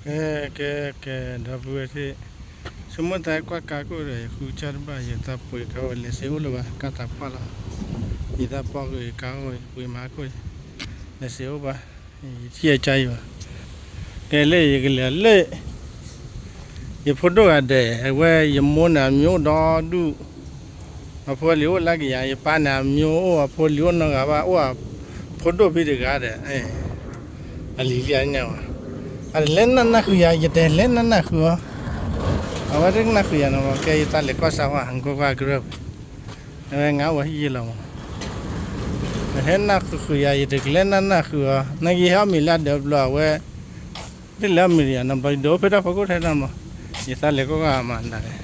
ကဲ ကဲ ကဲ ဒီပုၢ်ဝဲၢ်သ့ၣ်, ဆိကမိၣ်သးကွၢ်ကါခိၣ်ဒီး ယဃုကစၢ်တဘၣ် ယသးပှ့ၤကါအိၣ် လဲၤစ့အိၣ်လၢၤဘၣ် ကါသးပှၢ်လီၤ, ယသးပှၢ်ကါအိၣ် ယပှ့ၤမၤခိၣ်, လဲၤစ့အိၣ်ဘၣ်, ယထံၣ်အကါယံၤဘၣ်, ကဲလၢယကလဲၤလၢ ယဖိဒိၣ်ဂၤဒဲး အဝဲယမိၢ်န့ၣ်အမျိုးဒီဒူၣ်, အဖိလံၤအိၣ်လၢကယၤ, ယပၢ်န့ၣ်အမျိုးအိၣ် အဖိလံၤအိၣ်နီတဂၤဘၣ် အိၣ်အဖိဒိၣ်ဖဲတဂၤဒီး အလံၤလံအညါဝဲ, အတလဲၤနၢ်နၢ်ဃုာ်ယၤ ယတလဲၤနၢ်နၢ်ဃုာ်အီၤ, အဝဲတနၢ်ဃုာ်ယၤနီၤ ကဲယသးလဲၤကွၢ်စၢ်ဝဲ ဟကကွၢ်ကရၢၢ်, အဝဲငါအိၣ်ဟံၣ်ယံၤလီၤမး, တဟဲနၢ်ဃုာ်ယၤ ယတကလဲၤနၢ်နၢ်ဃုာ်အီၤ နကဟဲအီၣ်မ့ၤလၢအဒၢးဘျီအဝဲ တလဲၤအီၣ်မ့ၤဒီးယၤနီၤ ဘၣ်ယဒိးအိၣ်ဖဲတၢ်ဖီခိၣ်ထဲတၢ်မး, ယသးလဲၤကွၢ်ကွၢ်အမၤနၤလဲၣ်,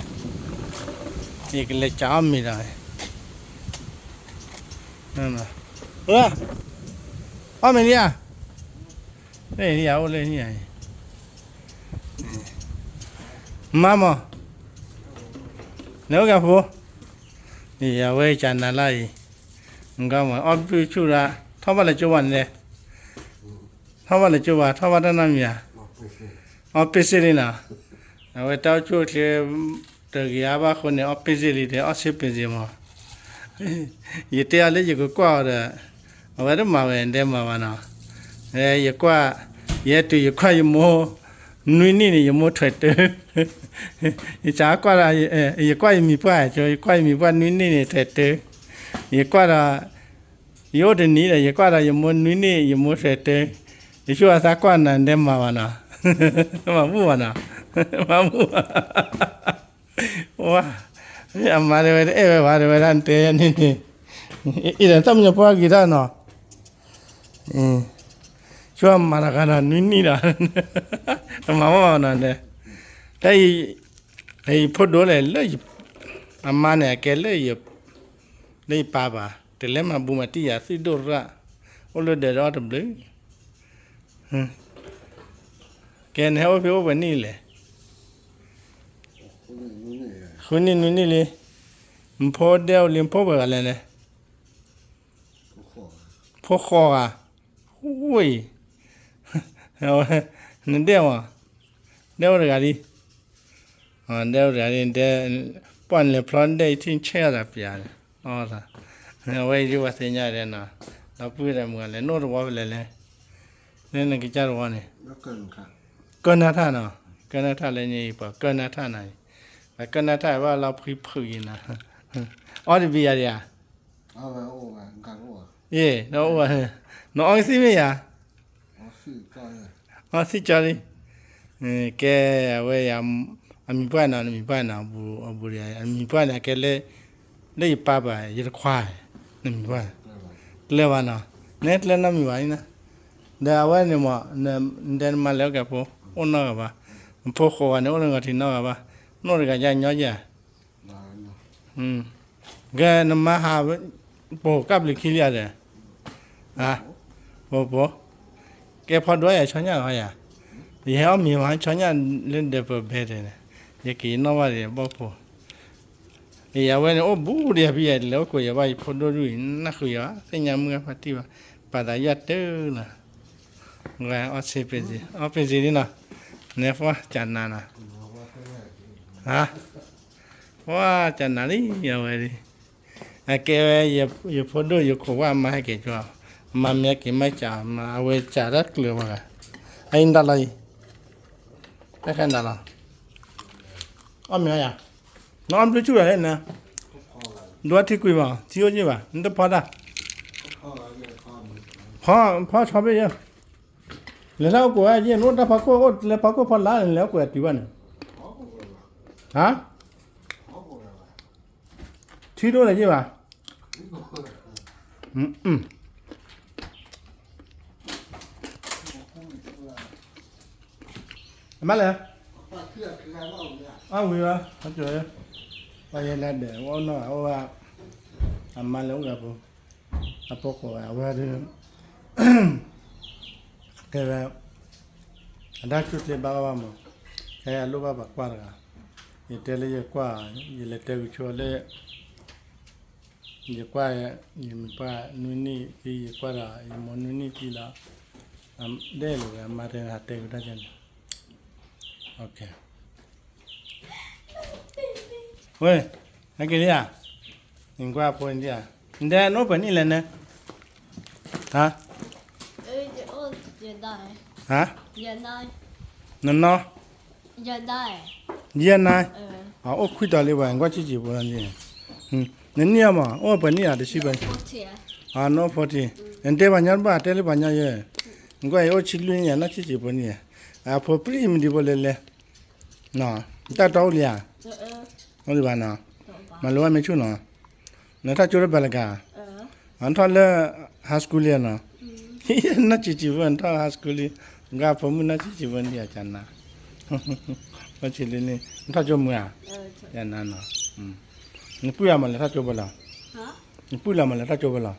ယကလဲၤကးအီၣ်မ့ၤဒီး, အီၣ်မ့ၤလံဧါ, လၢယအိၣ်လၢယၤအံၤ, မါမး, လဲၤအိၣ်ကဖိ, အဝဲကနၤလၢအံၤ, အီၣ်ဘျုးဆူၣ်ဒၣ်, ထီၣ်ဘၣ်လၢကၠိဘၣ်န့ၣ်, ထီၣ်ဘၣ်လၢကၠိဘၣ် ထီၣ်ဘၣ်တၢ်နီတမံၤဧါ, အီၣ်ပ့စ့လံနီၤ, အဝဲတၢ်အိၣ်ဆူၣ်အိၣ်ချ့ တဂ့ၤအါဘၣ်အဃိန့ၣ် အီၣ်ပ့စ့လံ တဲအီၣ်ဆ့ပ့စ့မး, ယတဲအီၤလၢယကကွၢ်အီၤဒီး, အဝဲတမၤဝဲ တဲမၤဘၣ်နီၤ, ယကွၢ်, ယဲတုၤယကွၢ်ယမိၢ် နွံနံၣ်န့ၣ် ယမိၢ်ထွဲးတၢ, ယကွၢ်ဒီး, ယကွၢ်ယမံၤပှၢ်, ယကွၢ်ယမံၤပှၢ်နွံနံၣ်န့ၣ်ထွဲးတၢ, ယကွၢ်ဒီး, ယအိၣ်တနံၤဒီး ယကွၢ်ဒီးယမိၢ်နွံနံၣ် ယမိၢ်ထွဲးတၢ, ယဆိကမိၣ်သးကွၢ်နၤ တဲမၤဘၣ်နီၤ, မၤဘူၣ်ဘၣ်နီၤ, မၤဘူၣ်ဘၣ် ဝါ, အမါတဲဝဲတအဲၣ်ဝဲဘၣ် တဲဝဲဒၣ်တဲန့ၣ်န့ၣ်, အံၤဒီးတၢ်မံၤဖိအဂ့ၤတၢ်နီၤ, ဆိကမိၣ်မၤတဂၤဒီးနွံနံၣ်ဒီး, တမၤမီၢ်ဘၣ်နီၤ, တၢ်အံၤ, ယဖိဒိၣ်လဲၣ်လၢ, အမါန့ၣ် အကဲလၢယ, လၢယပၢ်ဘၣ် တလဲၤမၤဘူးမၤတံၢ်ယၤ သုၣ်ဒိၣ်ရၣ်, အိၣ်လၢဒၢးဒီးအီၣ်တဘျုး ကဲ နဟဲအိၣ်ဖဲအိၣ်ပှဲၤနံၣ်လဲၣ်, ဃုနံၣ်နွံနံၣ်လံ, နဖိဒဲအိၣ်လံ နဖိပှဲၤဂၤလဲၣ်လဲၣ်, ဖိဃိးဂၤ, ဝ့ၢ်, နဒဲမး, ဒဲအိၣ်တဂၤလံ, ဒဲအိၣ်တဂၤလံ, ပှၢ်နလဲၤဖျီဒဲအံၤ ထံၣ်ဆဲးအီၣ်သးပျးန့ၣ်, အီၣ်သး, အဝဲယုၢ်ဝဲသ့ၣ်ညါဒဲးနီၤ, ဒီပုၢ်ဝဲၢ်ဒီးမုၢ်ဂၤလဲၣ် နအိၣ်တဝီဖဲလဲၣ်လဲၣ်, လၢနကစၢ်တဝီန့ၣ် ကၢၢ်နၢ်ထၣ်နီၤ, ကၢၢ်နၢ်ထၣ်လၢညါအံၤ ပှၤကၢၢ်နၢ်ထၣ်နၤအံၤ, ပှၤကၢၢ်နၢ်ထၣ်ဘၣ်လီၤဖှံဖုးအံၤနၤ, အီၣ်တဘံယၤဒံးဧါ, အ့ၣ်, နအီၣ်ကသံၣ်မ့ၢ်ယၤ, အီၣ်သံၣ်ကၠီလံ, ကဲ, အဝဲ, အမံၤပှၢ်နီၤ နမံၤပှၢ်နီၤ, အဘူးဒီး အမံၤပှၢ်န့ၣ် အကဲလၢ, လၢယပၢ်ပှၤ ယတခွါ, နမံၤပှၢ်, ကျၢၤဘၣ်နီၤ, နကျၢၤနီတမံၤဘၣ်န့ၣ်, ဒီးအဝဲန့ၣ်မ့ၢ်, နတဲနမါလဲၤအိၣ်ကဲဖိ, အိၣ်နီတဂၤဘၣ်, နဖိဃိးဂၤန့ၣ် အိၣ်လၢနဂီၤထံးနီတဂၤဘၣ်, နအိၣ်တဂၤယါညီယါ ကဲ နမါဟး, ပိာ်ကၢ်ဘျုးခံလံဧါဒီး, ပိာ်ပိာ်, ကဲဖီဒိၣ်ယၤဆီညၣ်ဃီယၤ, ယဟဲအီၣ်မ့ၤမးဆီညၣ်လၢဒၢးပၢၢ်ဘဲဒဲးန့ၣ်, ယက့ၤနီၣ်ဘၣ်ဒီးဘီၣ်ဖိ, ယဝဲန့ၣ်အိၣ်ဘူးဒီးယဖံယလဲၤအိၣ်ကိးယၤဘၣ် ယဖိဒိၣ်ဒူၣ်အံၤ နၢ်ဃုာ်ယၤဘၣ် သ့ၣ်ညါမုၢ်ဂၤဖါတံၢ်ဘၣ်, ပာ်သးယွၤတၢၢ်လီၤ, အီၣ်ဆ့ပ့ၤစ့, အီၣ်ပ့ၤစ့လံနီၤ, နဲဖှီၣ်ကနၤနီၤ, ဟါ ပှၤကနၤလံ အဝဲဒၣ်, အကဲဝဲ, ယဖိဒိၣ်ယခိးဝဲအမါဟဲက့ၤကၠီ, အမါမ့ၢ်ဟဲက့ၤမ့ၢ်ကး, အဝဲကးတၢ်ကျၢၤဝဲဂၤ, အအံၤနတၢ်လီၤအံၤ, တၢ်ခဲနတၢ်လီၤ, အီၣ်မ့ၤအီယၤ, နအီၣ်ဘျုးဆူၣ်လီၤဟဲနၤ, ဒွးထံကွံာ်ဘၣ် ထံအိၣ်ယ့ၢ်ဘၣ် နတဖီတၢ်, ဖီ, ဖီဆီဘ့ၣ်ယဲ, လဲၤလၢအိၣ်ကိးဝဲယဲ နအိၣ်တၢ်ဖီခိၣ် အိၣ်လၢဖီခိၣ်ဖီလာ် လဲၤအိၣ်ကိးအတုၤဘၣ်န့ၣ်, ဟါ ထံဒိၣ်လဲၤယ့ၢ်ဘၣ်, အမါလဲၣ်, အဝံၤဘၣ်, ပှၤယဲလၢဒဲး အိၣ်နီၢ် အိၣ်ဘၣ်, အမါလဲၤအိၣ်ဂၤဖိ, အဖိဃိးဂၤဝဲဒၣ်, တဲဝဲ, အတၢ်ဆူၣ်ချ့ဘၣ်အီၣ်ဘၣ်မး, ခဲအံၤအလိၣ်ဘၣ်ပှၤကွၢ်တဂၤ, ယတဲလၢယကွၢ်, ယလဲၤတဲကဆိလၢ ယကွၢ်, ယမံၤပှၢ်နွံနံၣ်သံ ယကွၢ်ဒီး ယမိၢ်နွံနံၣ်သံလီၤ, ဒဲၣ်လီၤဝဲ အမါတဲဟးတဲကဒါက့ၤန့ၣ်, ဝဲ, ဟဲက့ၤလံဧါ, နကွၢ်ဖိဒံဧါ, နတဲနအိၣ်ပှဲၤနံၣ်လဲၣ်န့ၣ်, ဟါ, ဟါ, နနီၢ်, ယဲၢ်နၤ, အိၣ်ခွံတီၤလံဘၣ် နကွၢ်ဆံးဆံးဖိန့ၣ်, နနံၣ်အမး အိၣ်ပှဲၤနံၣ်ဧါ တဆံဘၣ်, နအိၣ်ဖိထံ, နတဲပှၤညီတဘၣ် တဲလၢပှၤညီယဲၢ်, နကွၢ်အံၤအိၣ်ဆံလွံၢ်နံၣ်ဧါ နီၢ်ဆံးဆံးဖိန့ၣ်, အဖိပြံမဒံဖိလဲၤလဲၤ နတၢ်တီအိၣ်လံဧါ, အိၣ်လံဘၣ်နီၤ, မၤလိဝဲမ့ၢ်ဆူၣ်နီၤ, နထီၣ်ကၠိလၢဘၣ်လကၤ, နထီၣ်လၢ high school လံနီၤ, နီၢ်ဆံးဆံးဖိ နထီၣ် high school လံ, နကွၢ်ဖိမုၣ်နီၢ်ဆံးဆံးဖိန့ၣ် ကနၤ, အိၣ်ဆံးလွံၢ်နံၣ် နထီၣ်ကၠိမုၢ်ဧါ, ကနၤနီၤ, နပုၢ်အမၤလဲၤထီၣ်ကၠိဖဲလဲၣ်, နပုၢ်လၢအမၤလဲၤထီၣ်ကၠိဖဲလဲၣ်,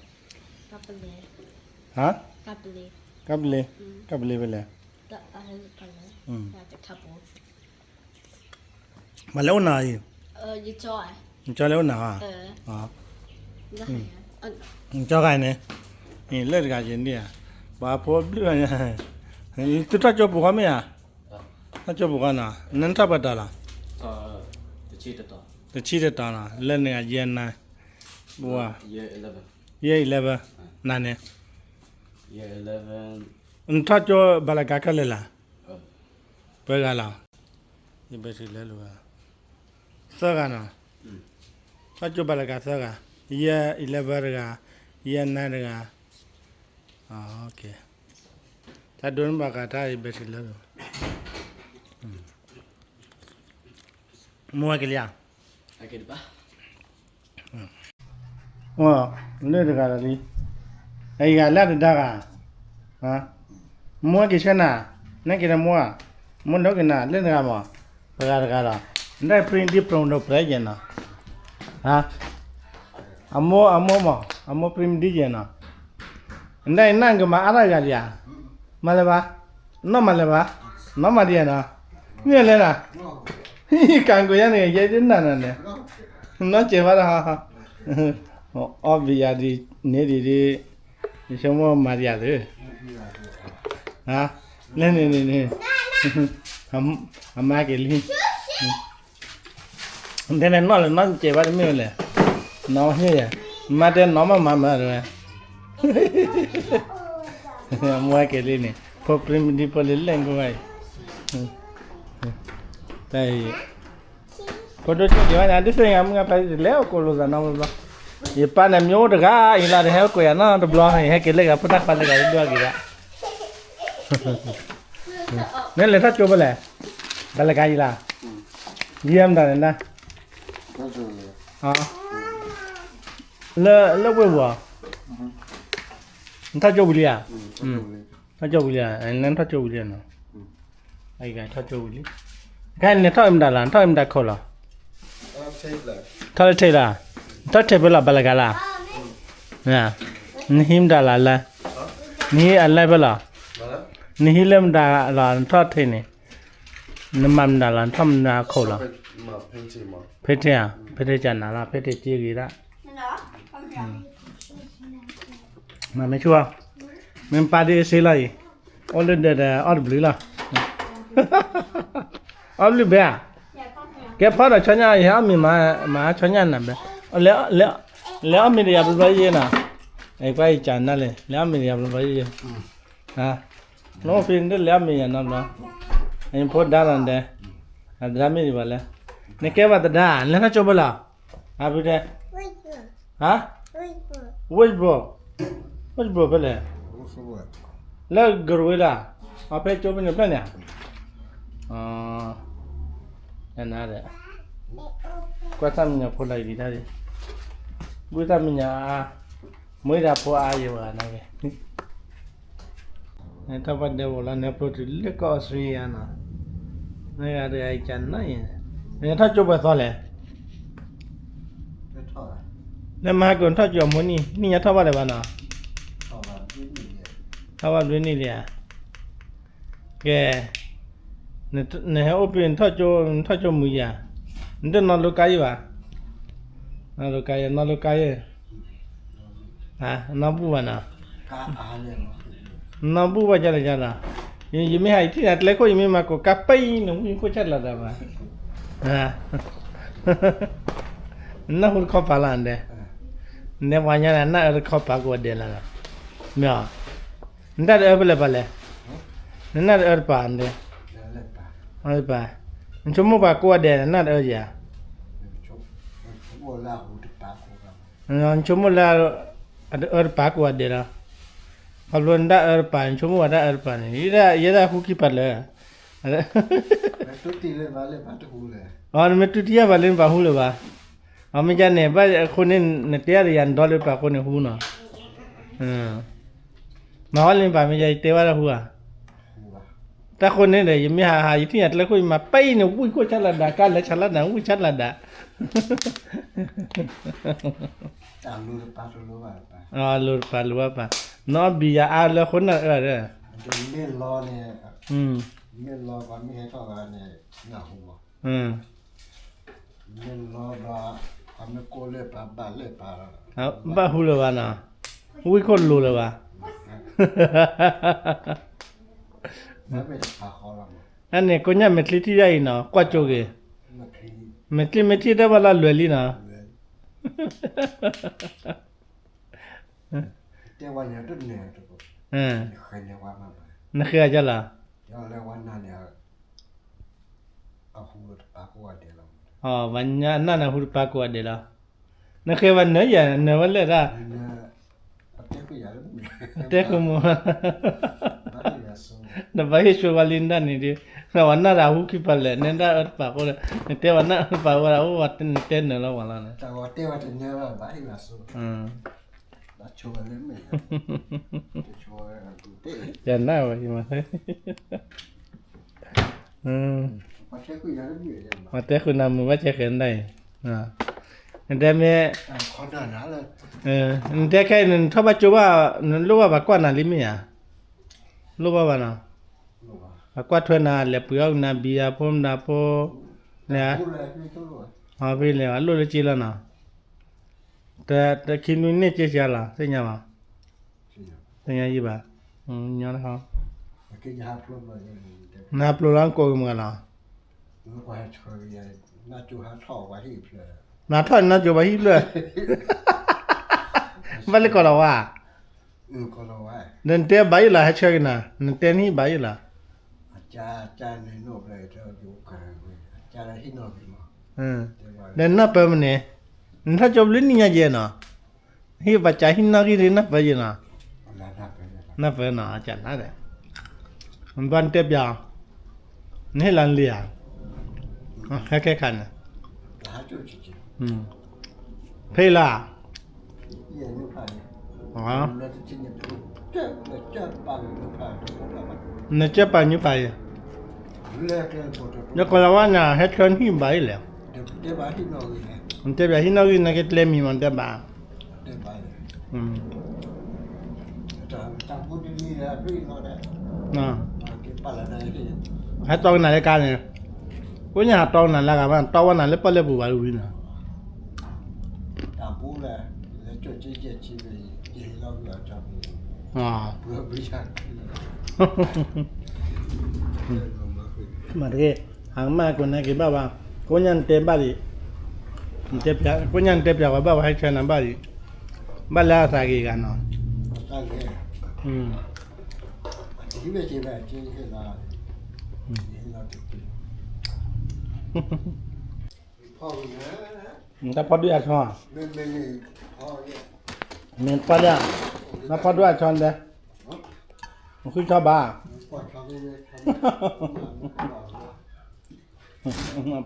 ဟါ, ကပလ့, ကပလ့ဖဲလဲၣ် မၤလဲၤအိၣ်နၤအံၤ, နကၠီလဲၤအိၣ်နၤဧါ, နကၠီဂၤန့ၣ်, လၢတဂၤယဲၢ်နံၣ်ဧါ, ပှၤဖိဘျုးဘၣ်ညါ, သုထီၣ်ကၠိပူၤဃီမ့ၢ်ဧါ, ထီၣ်ကၠိပူၤဃီနီၤ, နထီၣ်ပှဲၤတီၤလီၤ, တဆံတတီၤနီၤ, လၢနဂၤယဲၢ်နၤ, ယဲၢ် eleven, နၤန့ၣ်, နထီၣ်ကၠိဘၣ်လကၤခဲလၢာ်လၢ် ပှဲၤဂၤလီၤ, ယဘဲထံလၢလိာ်, သၢဂၤနီၤ, ထီၣ်ကၠိဘၣ်လကၤသၢဂၤ, ယဲၢ် eleven တဂၤ, ယဲၢ် nine တဂၤ, တၢ်ဒိးန့ၢ်ဘၣ်ဃးတၢ်ယဘဲထံလၢလိာ်, မိၢ်ဝဲက့ၤလံဧါ လၢတဂၤဒီးလံ, အဂၤလၢတဒါဂၤ, မိၢ်က့ၤဆှၢနၤ, နက့ၤဒီးမိၢ်ဧါ, မိၢ်ဒိက့ၤနၤ လၢတဂၤမး, ပဂၤတဂၤဒီး, နဒၣ်ပြံဒံပြံဒိးပြဲယဲၢ်နီၤ, အမိၢ်အမိၢ်မး အမိၢ်ပြံမဒံယဲၢ်နီၤ, နဒၣ်အံၤနကမၤအါထီၣ်ဂၤလံဧါ, မၤလၢၤဘၣ်, နီၢ်မၤလၢၤဘၣ်, နီၢ်မၤဒံဧါနီၤ, မ့ၢ်လဲၣ်နီၤ ကၢ်ကိးယါန့ၣ် ယဲဒ်နၤနၤန့ၣ်, နီၢ်စဲးဘၣ်ဒီး, အီၣ်ဘျံးယၤဒ်န့ၣ်ဒ်ဒ်, ယဆိကမိၣ်မၤဒံးယၤသု, လၢန့ၣ်န့ၣ်န့ၣ်, အမါက့ၤလံ, တဲန့ၣ်နီၢ်လၢနီၢ်စဲးဘၣ်တမ့ၢ်ဝဲလဲၣ်, နီၢ်ဟ့ၣ်ယၤ, မါတဲနီၢ်မၤမၤမၤတဝဲ အမိၢ်က့ၤလံန့ၣ် ဖိပြံမဒံဖိလၢလဲၣ်ကိးဂၤအံၤ, တၢ်အံၤ, ဖိဒိက့ၤဘၣ်န့ၣ် ဒ်သိးယၤမုၢ်ဂၤဖးဒံး လဲၤအိၣ်ကိးလိာ်သးနီတဘျီဘျီ, ယပၢ်န့ၣ်မ့ၢ်အိၣ်တဂၤအံၤလီၤ တဟဲအိၣ်ကိးယၤနီတဘျီ ယဟဲက့ၤလၢဂၤဖိတၢ်ခွါလၢဂၤဒွးက့ၤဒၣ်, နလဲၤထီၣ်ကၠိဖဲလဲၣ်, ဘၣ်လၢကၤယံၤလၢ်, ယံၤမတၤန့ၣ်ဒၣ် လၢ လၢဝ့ၢ်ပူၤဧါ, နထီၣ်ကၠိဝံၤလံဧါ, ထီၣ်ကၠိဝံၤလံဧါ, နထီၣ်ကၠိဝံၤလံနီၤ, ထီၣ်ကၠိဝံၤလံ, ခဲအံၤနထီၣ်မတၤလၢ် နထီၣ်မတၤခိၣ်လီၤ, ထီၣ်လၢထံးလၢ်, နထီၣ်ထံးဖဲလီၤ ဘၣ်လၢကၤလၢ်, နဟံးမတၤလၢ်လၢ, နဟံးအလဲဖဲလီၤ, နဟံးလၢမတၤလီၤ နထီၣ်ထံးန့ၣ်, နမၤမတၤလီၤ နထီၣ်မတၤခိၣ်လီၤ, ဖဲထံးဧါ, ဖဲထံးကနၤလီၤ ဖဲထံးက့ဂ့ၤဒၣ် မၤမ့ၢ်ဆူၣ်, မ့ၢ်ပၢ်ဒ်အ့ၣ်စ့လီၤအံၤ, အိၣ်လၢဒၢးဒီးအီၣ်တဘျုးလီၤ, အီၣ်ဘျုးဘဲဧါ, ကဲဖီဒီးဆီညၣ် ယဟဲအီၣ်မ့ၤမၤဆီညၣ်နၤဘဲ, လဲၤအီၣ်မ့ၤဒီးယၤဘျီဘျီယဲနီၤ, ကွၢ်အံၤကနၣ်လဲၣ် လဲၤအီၣ်မ့ၤဒီးယၤဘျီဘျီယဲ, နအိၣ်ဖဲန့ၣ် လဲၤအီၣ်မ့ၤယၤနီတဘျီ, ဖိဒါလီၤဒဲး, အသဒါမ့ၢ်ဒံးဘၣ်လဲၣ်, နကဲဘၣ်သဒါ လဲၤထီၣ်ကၠိဖဲလဲၣ်, အဖုတဲ, ဟါ, ဝ့ၢ်ဘိ, ဝ့ၢ်ဘိဖဲလဲၣ်, လၢကရူၢ်ဝ့ၢ်လၢ, အဖဲကၠိဖဲန့ၣ်ဖျၢၣ်န့ၣ်ဧါ, နဒီး, ကွၢ်သးမံညီဖိလၢအံၤဒၣ်, ကွၢ်သးမံညီအါ, မ့ၢ်ဒၣ်ဖိအါယဲဝဲနဂ့ၤ နထီၣ်ပှၢ်ဒဲးဝဲလီၤ နဖျိတုၤလၢကီၢ်အီစထြ့လယါနီၤ, နဂၤတဂၤအံၤကနၣ်အံၤ, နထီၣ်ကၠိပှဲၤသီလဲၣ်, နမၤဟးကိးနထီၣ်ကၠိအမိၢ်နံၣ် နံၣ်ညါထီၣ်ဘၣ်လၢၤဘၣ်နီၤ, ထီၣ်ဘၣ်ဘျုးနံၣ်လံဧါ, ကဲ, နဟဲအိၣ်ဖဲ နထီၣ်ကၠိမုၢ်ယၤ, နတနီၤလိကါယံၤဘၣ်, နီၤလိကါယံၤ နီၤလိကါယံၤ, နီၢ်ဘူၣ်ဘၣ်နီၤ, နီၢ်ဘူၣ်ဘၣ်ကလဲၣ်ကလဲၣ်, ယမ့ၢ်ဟးယထံၣ်နၤကျဲခိၣ် ယမ့ၢ်မၤကိးကါပံနဝံၣ်ခိၣ်ဆၣ်လၢဒၢးဘၣ်, နၢ်ဟူတခီပၤလီၤဒဲး, နပှၤညါန့ၣ် နၢ်အၢတခီပၤကိးဂၤဒဲးလီၤ, မ့ၢ်, နတၢ်တအၢဖဲလဲၣ်ပၤလဲၣ်, နနၢ်တအၢတပၤဒဲး, ပၤ, နဆိကမိၣ်ပှၤကိးဂၤဒဲး နနၢ်တအၢဧါ နဆိကမိၣ်လၢ အတအၢတပၤကိးဂၤဒဲးလီၤ, ခီဖျိနတၢ်အၢတပၤ နဆိကမိၣ်ဝဲတၢ်အၢတပၤန့ၣ် ယဲဒၣ်ဟူခံပၤလၢာ်, နမ့ၢ်တူၢ်တံၢ်ယၤပၤလၢနပၤဟူလၢၤဘၣ်, အမ့ၢ်ကန့ၣ် ဘၣ်အဃိန့ၣ် နတဲယၤ နဒီလၢပၤအဃိန့ၣ်ဟူနီၤ, မၤဝဲလၢနပၤမ့ၢ်ယၤ ယတဲဝဲဒၣ်ဟူဧါ, တၢ်ဃိန့ၣ်ဒီး ယမ့ၢ်ဟးဟး ယထံၣ်ယၤကျဲခိၣ် ယမၤပံနဝံၣ်ခိၣ်ဆၣ်လၢဒၢး ကါလဲၤဆၣ်လၢဒၢး ဝံၣ်ဆၣ်လၢဒၢး လိၤတပၤလိၤဘၣ်ပၤ, နအီၣ်ဘံယၤအါလၢအဃိနၢ်အၢဒီး, မ့ၢ်လီၤန့ၣ်, မ့ၢ်လီၤပှၤမ့ၢ်ဟဲထီၣ်ဂၤန့ၣ်, နၢ်ဟူဘၣ်, မ့ၢ်လီၤဘၣ်, ပှၤမ့ၢ်ကိးလၢပှၤဘၣ်လၢပှၤ, ဘၣ်ဟူလၢၤဘၣ်နီၤ, ဝံၣ်ခိၣ်လိၤလၢၤဘၣ် အန့ၣ် ကိညၣ်မဲာ်ချံထံၣ်ဒၣ်အံၤနီၤ ကွၢ်ကၠိဂ့ၤ, မဲာ်ချံမ့ၢ်ထံၣ်တၢ်ဘၣ်လီၤလွဲၤလံနီၤ, နဃ့အကၢ်လီၤ, ပှၤညါနၢ်န့ၣ်ဟူတပၤကိးဂၤဒဲးလီၤ, နဃ့ဘၣ်နၢၤယၤ နၢၤဝဲလဲၣ်ဒၣ်, တဲဃုာ်မူ နဘၣ်ဟ့ၣ်ဆိဝဲလံနတၢ်န့ၣ်ဒီး, ပှၤနၢ်တၢ်ဟူခံပၤလဲၣ် နတၢ်အၢတပၤအဃိဒီး နတဲပှၤနၢ်အၢတပၤဝဲဒၣ် အိၣ်ဝဲနတဲနၢၤလီၤပှၤလီၤန့ၣ်, ယနၢ်ဝဲယမၤ, ပှၤတဲဃုာ်နၤမုာ်ဘၣ်ကဲဃဲၤနတၢ်အံၤ, နတဲမ့ၢ်, နတဲခဲအံၤ နထီၣ်ဘၣ်ကၠိဘၣ်, နလိၣ်ဘၣ်ပှၤကွၢ်နၤလံမ့ၢ်ဧါ, လိၣ်ဘၣ်ဘၣ်နီၤ, ပှၤကွၢ်ထွဲနၤ လဲၤပှ့ၤအီၣ်နၤဘံယၤဖိမနၤဖိ, လဲၤ, ဖဲလဲၤလိၣ်လၢက့လီၤနီၤ, တခံနွံန့ၢ်က့စှၤလီၤ သ့ၣ်ညါဘၣ်, သ့ၣ်ညါယံၤဘၣ်, ညီ, နဟးပျိလီၤကိးကမၤလီၤ, နထီၣ်နကၠိပှၤဟံၣ်ဖျၢၣ်, ဘၣ်လၢကီၢ်လီၤဝါ, ဒီးနတဲဘၣ်ယံၤလီၤ ဟဲဆှၢက့ၤနၤ နတဲနဟံၣ်ဘၣ်ယံၤလီၤ, ဒီးနနၢ်ပၢၢ်မန့ၣ်, နထီၣ်ကၠိပျုၢ်နံၣ်ညါယဲနီၤ, ဟံၣ်ပှၤကးဟံၣ်နီၣ်ဂံၢ်နၢ်ပၢၢ်ယဲနီၤ, နၢ်ပၢၢ်နီၤ ကးနၤဒီး, ဘၣ်နတဲပျး, နဟ့ၣ်လီၤနလံဧါ, ဟဲခဲခါန့ၣ်, ဖဲအံၤလီၤ, နကၢၢ်ပာ်ညူပာ်အံၤ, ယကီၢ်လီၤဝါန့ၣ် ဟဲဆှၢနဟံၣ်ဘၣ်ယံၤလဲၣ်, နတဲပျးဟံၣ်နီၣ်ဂံၢ် နကကျဲမံၤမး နတဲဘၣ်, ဟဲတီကနၤလၢကါန့ၣ်, ကိညၣ်ဟးတီကနၤလၢဂၤမး တီဝဲနၤလၢပီၣ်လဲၣ်ပူၤဘၣ်ဝံၤန့ၣ်, မ့ၢ်တဂ့ၤ, ဟးကမၣ်ကိးနၤက့ၤဘၣ်ဘၣ်, ကိညၣ်နတဲဘၣ်ဒံး, ကိညၣ်နတဲပျးဝဲဘၣ် ပှၤဟဲဆှၢနၤဘၣ်ဒံး, ဘၣ်လၢအသးဂ့ၤဂၤနီၤ, တၢ်ဖီဒုၣ်အါဆီ, မ့ၢ်ပှၤဒုၣ်အါ, တၢ်ဖီဒုၣ်အါဆီန့ၣ်, နဃုဆီဘၣ်,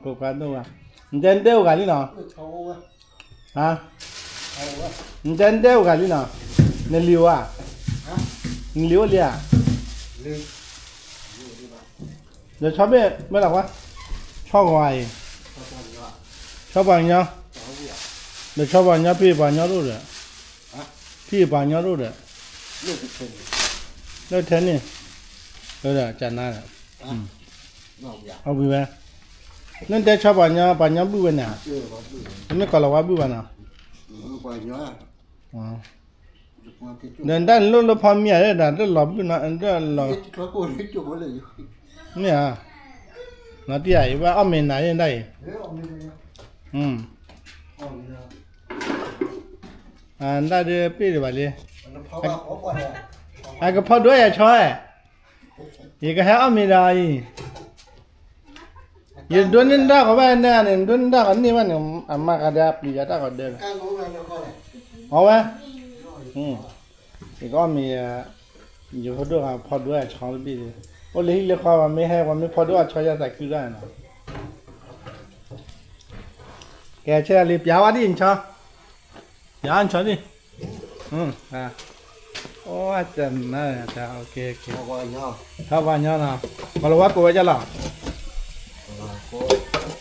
ဖိခွါဒိၣ်ဝဲ, နတဲနတဲအိၣ်ဂၤလံနီၤ, နတဲနတဲအိၣ်ဂၤလံနီၤ, နလံၤအိၣ်ဧါ, နလံၤအိၣ်လံဧါ, ဒီးဆီဘ့ၣ်မ့ၢ်လီၤခွါ, ဆီဂီၤအံၤ, ဆီပှၤကညီ, ဒီးဆီပှၤကညီဖံးပှၤကညီဒိၣ်ဒီး, ဖံးပှၤကညီဒိၣ်ဒီး, လၢထဲန့ၣ်, ဒီးကနါဒီး, အဝံၤဝဲ, နတဲဆီပှၤကညီ ပှၤကညီဘုၣ်ဝဲန့ၣ်, တမ့ၢ်ကီၢ်လီၤဝါဘုၣ်ဘၣ်နီၤ, ပှၤကညီ, ဒီးဒၣ်လိၣ်လၢဖီမံၤဧါ ဒၣ်တလီၤဘုၣ်နီၤ တလီၤ မ့ၢ်ဧါ, နီၤတံၢ်ဧါ ယဘၣ်အီၣ်မ့ၤနၤယဒၣ်အံၤ, ဒၣ်ဒုးပ့ၢ်ဒံးဘၣ်လံ, အကဖီဒိၣ်ယၤဆီ, ယကဟဲအီၣ်မ့ၤဒီးအံၤ ယဒိးန့ၢ်တၢ်ဃီဘၣ်န့ၣ်န့ၣ် ဒိးန့ၢ်တၢ်ဃီန့ၢ်ဘၣ်န့ၣ် အမၤဃးဒီးအပျံၤယၤတၢ်ဃီဒၢလီၤ, အဝဲ, ယကအီၣ်မ့ၤ, ယဖိဒိၣ်ဂၤဖီဒိၣ်အဆီတဘ့ၣ်, အိၣ်လၢဟံၣ်လၢဃီ ပှၤမ့ၢ်ဟဲ ပှၤမ့ၢ်ဖီဒိၣ်အဆီ ယသးခုတၢ်နီၤ, ကဲဆဲးလံ ပျးဝဲဒ်အံၤဆီ, ပျးအီၤဆီဒ်, အိၣ်, တနၤ, ထီၣ်ပှၤကညီ, ထီၣ်ပှၤကညီနီၤ, ကီၤလၤဝါကိးဝဲဒ်လဲၣ်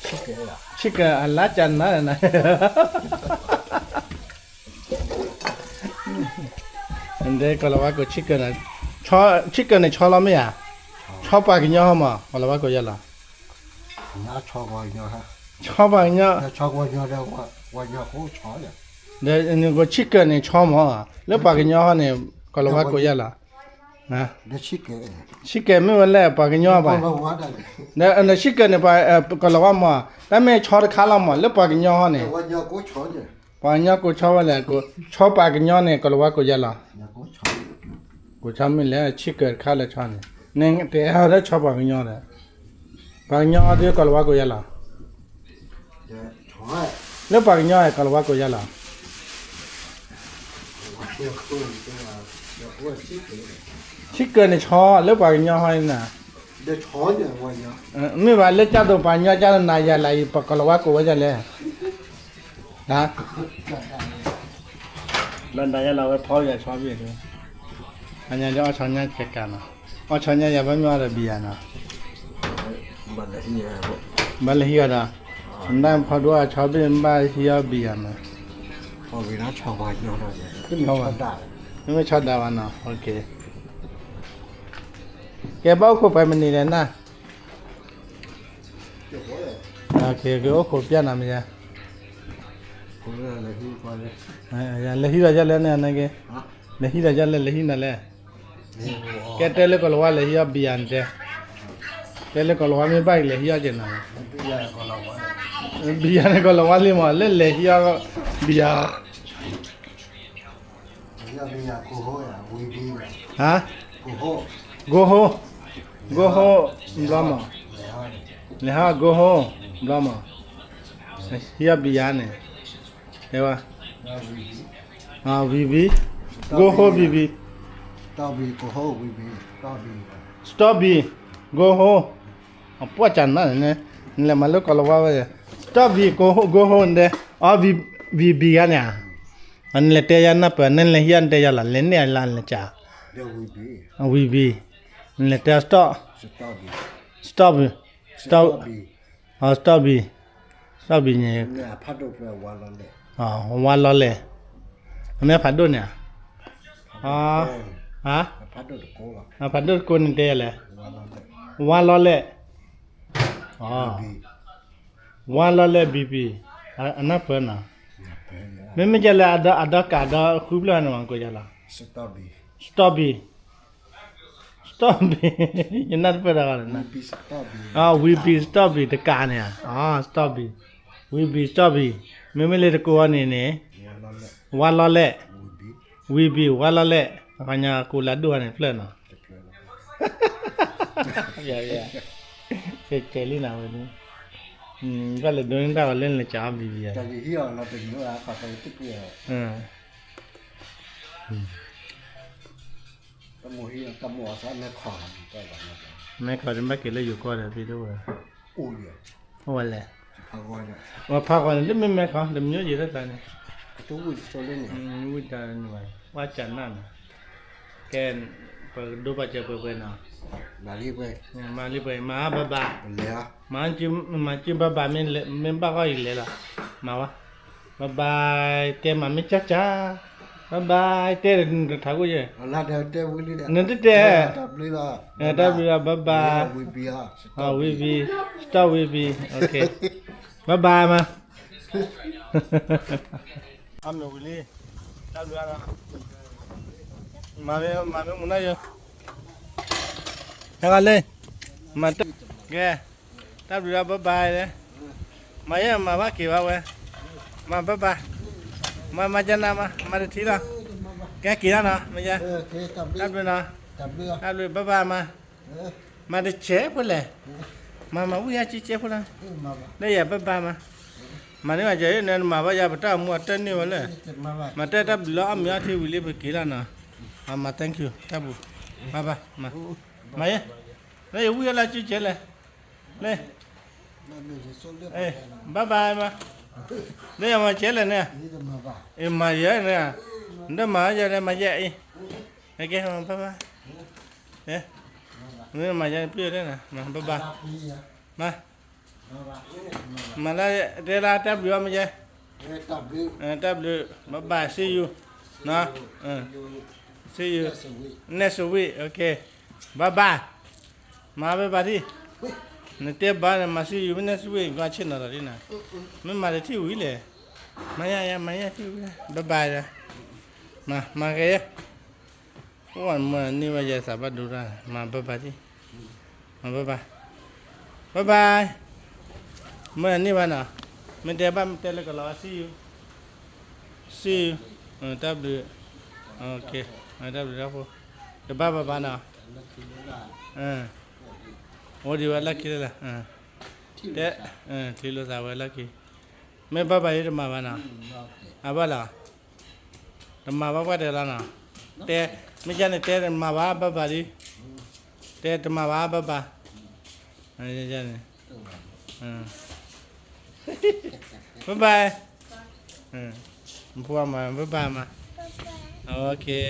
ဆံကၢအလါကနၤ, ကီၤလၤဝါကိးဆံကၢန့ၣ်, ဆံကၢန့ၣ်ဆီလီၤမ့ၢ်ဧါ, ဆီပှၤကညီဟီမး ကီၤလၤဝါကိးယၤလီၤ, ဆီပှၤကညီ, ဒီးနကိးဆံကၢန့ၣ်ဆီမး, လၢပှၤကညီဟီန့ၣ် ကီၤလၤဝါကိးယၤလီၤ, ဆံကၢမ့ၢ်ဝဲလဲၣ်ပှၤကညီဘၣ်, ဒီးဆံကၢန့ၣ် ကီၤလၤဝါမး, တၢ်မ့ၢ်ဆီတခါလီၤမး လၢပှၤကညီဟီန့ၣ်, ပှၤကညီကိးဆီဝဲလဲၣ်, ဆီပှၤကညီန့ၣ် ကီၤလၤဝါကိးယၤလီၤ, ကိးဆီမ့ၢ်လဲၣ် ဆံကၢတခါလၢဆီန့ၣ်, နတအဲၣ်ဒိးဆီပှၤကညီဒီး, ပှၤကညီဒ်ကီၤလၤဝါကိးယၤလီၤ, လၢပှၤကညီကီၤလၤဝါကိးယၤလီၤ, ဆံကၢန့ၣ်ဆီ လၢပှၤကညီဟီန့ၣ်, မ့ၢ်ဘၣ်လၢကၢ်သိးပှၤကညီကၢ်သိးနၤယၤလၢအံၤ ပကီၤလၤဝါကိးဝဲဒ်လဲၣ်, လၢနၤယၤလၢအဝဲဖီယၤဆီဘ့ၣ်, အညါဒီးအီၣ်ဆီညါကကးနီၤ, အီၣ်ဆီညါယၤဘၣ်မ့ၢ်အီၣ်ဒီးဘံယၤနီၤ, ဘၣ်လဲၤဟံးအီၤဒီး, နဖီဒိၣ်အဆီဘ့ၣ်ဘၣ်ဟံးအီၣ်ဘံယၤနီၤ, မ့ၢ်ဆီဒၣ်ဘၣ်နီၤ, ကဲဘၣ်အိၣ်ခိးပှဲၤမံးနံးလဲၣ်နီၤ, အိၣ်ခိးပျဲနီၤမ့ၢ်ယါ, လဲၤဟံးဒီးယလဲၣ်န့ၣ်, လဲၤဟံးဒီးယလဲၣ် လဲၤဟံးနၤလဲၣ်, ကဲတဲလၢကီၤလၤဝါလဲၤဟံးအီၣ်ဘံယၤန့ၣ်တဲ, တဲလၢကီၤလၤဝါမ့ၢ်ဘၣ်ကလဲၤဟံးအီၣ်က့ၤနၤ, ဘံယၤန့ၣ်ကီၤလၤဝါလံမး လၢလဲၤဟံးအီၣ်ဘံယၤ ဟါ, ကိဟိ, ကိဟိ, ဘျီမး, လဲၤဟါကိဟိ, ဘျီမး, ဟံးအီၣ်ဘံယၤန့ၣ်, တဲဝဲ, ဝံၤဘံ, ကိဟိဘံဘံ, စတီၣ်ဘံ, ကိဟိ, ပှၢ်ကနၣ်န့ၣ်, နလဲၤမၤလၢကီၤလၤဝါဝဲ, စတီၣ်ဘံ, ကိဟိ, ကိဟိန့ၣ်တဲ, အီ ဝံၤဘံယၤန့ၣ်ဧါ, နလဲၤတဲယၤနၢ်ပၢၢ် နလဲၤဟံးအီၣ်နတဲယၤလီၤ လဲၤန့ၢ်အလါနလဲၤကး, ဝံၤဘံ, နလဲၤတဲစတီၣ်, စတီၣ်ဘံ, စတီၣ်, စတီၣ်ဘံ, စတီၣ်ဘံန့ၣ်, ဝါလီၤလဲၣ်, မ့ၢ်ဖးဒိၣ်န့ၣ်, ဖးဒိၣ်တကိးန့ၣ်တဲလဲၣ်, ဝါလီၤလဲၣ်, ဝါလီၤလဲၣ်ဘံဘံ, အနၢ်ပၢၢ်နီၤ, မ့မ့ၢ်ကဲလၢအဒီကးဒီဃုဖျၢၣ်န့ၣ်မးကိးယၤလီၤ, စတီၣ်ဘံ, စတီၣ်ဘံ, ယနၢ်တပၢၢ်တၢ်ဂီၤန့ၣ်, ဝံၤဘံစတီၣ်ဘံတကးန့ၣ်, စတီၣ်ဘံ, ဝံၤဘံစတီၣ်ဘံ, မ့မ့ၢ်လၢတကိးအီၤန့ၣ်န့ၣ်, ဝါလီၤလဲၣ်, ဝံၤဘံ ဝါလီၤလဲၣ်, အခီညါကိးလၢဒိၣ်ဟါန့ၣ်ဖျၢၣ်နီၤ, ကဲလံနၤဝဲ, ဘၣ်လဲၤဒိးန့ၢ်တၢ်ဂီၤလၢနလဲၤ ကးအီၣ်ဘံဘံဧါ, မဲခီတဘၣ်က့ၤလၢယိၤကီၢ်ဒီးသ့ၣ်တအိၣ်ဝဲ, အိၣ်ဝဲလဲၣ်, ဝဲဖးဂီၤန့ၣ် တမ့ၢ်မဲခီ တမ့ၢ်ယိၤတၢ်ကျါန့ၣ်, ဝံၤတၢ်န့ၣ်ဘၣ် ပှၢ်ကနၣ်နီၤ, ကဲ, ပကဒိပာ်စၢၤပှဲၤပှဲၤနီၤ, မၤလံပှဲၤ, မၤလံပှဲၤ မၤဘၣ်ဘၣ်, မၤ, မၤကၠုဘၣ်ဘၣ် မ့ၢ်ဘၣ်ဂီၢ်အံၤလဲၤလီၤ, မၤဝဲ, ဘၣ်ဘၣ်, တဲမၤမ့ၢ်ကၠၢ်ကၠၢ်, ဘၣ်ဘၣ်, တဲဒီးနတထးခိၣ်ယဲ, နတတဲ, တၢ်ဘျုးလီၤ, တၢ်ဘျုးလီၤ ဘၣ်ဘၣ်, ဝံၤဘံ, စတီၣ်ဝံၤဘံ, ဘၣ်ဘၣ်မး, အမ့ၢ်ဝံၤလံ, တၢ်ဘျုးလီၤ. မၤမ့ၢ်မူနီၢ်ယိၤ, ဟဲဂၤလၢ, မၤတၢ်, ကဲ, တၢ်ဘျုးဒီး bye bye လဲၣ်, မၤယဲမၤဘၣ်က့ၤဘၣ်ဝဲ, မၤ bye bye, မၤမၤကနၤမၤ မၤတထံၣ်လီၤ, ကဲက့ၤလီၤနီၤ မယဲ, တၢ်ဘျုးနီၤ, တၢ်ဘျုး bye bye မၤ မၤတစဲးဖိလဲၣ်, မၤမၤဝံၣ်ယါကကဲဖိလီၤ, လၢယၤ bye bye မၤ, မၤန့ၢ်ဘၣ်ယၤ နမၤဘၣ်ယၤ ပတၢ်အိၣ်မူအတၢ်န့ၢ်ဝဲလၢ, မၤတၢ်တၢ်ဘျုးလီၤ အီၣ်မ့ၤအီထံဝံၤလံ ပက့ၤလီၤနီၤ, မၤ thank you တၢ်ဘျုး, bye bye မၤ, မၤယဲ, လၢယဝံၣ်အီၣ်လၢကကဲလဲၣ်, လၢ bye bye မၤ, လၢယမၤကဲလဲၣ်န့ၣ်, အမၤယဲန့ၣ်, နတမၤယဲလဲၣ် မၤယဲအံၤ, ကဲ bye bye, မ့ၢ်မၤယဲပျုၢ်လဲၣ်နၤ, မၤ bye bye, မၤ မၤလၢတဲလၢတၢ်ဘျုးအီၤမ့ၢ်ယဲ, တၢ်ဘျုး, bye bye, see you, see you next week, okay, bye bye, မၤ bye bye ဒံ, နတဲဘၣ်နမၤ see you next week ကွၢ်ဆ့ၣ်နီၤဒီးဒ်နၤ, မ့ၢ်မၤတထံၣ်ဝံၤလဲၣ်, မၤယဲ မၤယဲထံၣ်ဝံၤ, bye bye ဒီး, မၤ မၤကဲယဲ အိၣ်မၤန့ၢ်ဝဲယဲသးဘၣ်ဒိတၢ် မၤ bye bye ဒံ, မၤ bye bye, bye bye, မၤန့ၢ်ဘၣ်နီၤ, မ့ၢ်တဲဘၣ်မ့ၢ်တဲလၢကလီၤ see you, see you, တၢ်ဘျုး, တၢ်ဘျုးတၢ်ဖိ, တဘၣ်ဘၣ်ဘၣ်နီၤ, အိၣ်ဒံးဝဲလၢခံလၢ်လၢ်, တဲ, ထံၣ်လိာ်သးဝဲလၢခံ, မ့ၢ် bye bye ဒံတမၤဘၣ်နီၤ, အဘၣ်လီၤ တမၤဘၣ်ပှၢ်တၢၢ်လီၤနီၤ, တဲ, မ့ၢ်ကန့ၣ်တဲတမၤဘၣ် bye bye ဒံ, တဲတမၤဘၣ် bye bye, bye bye, ဖိမၤ bye bye မၤ, okay,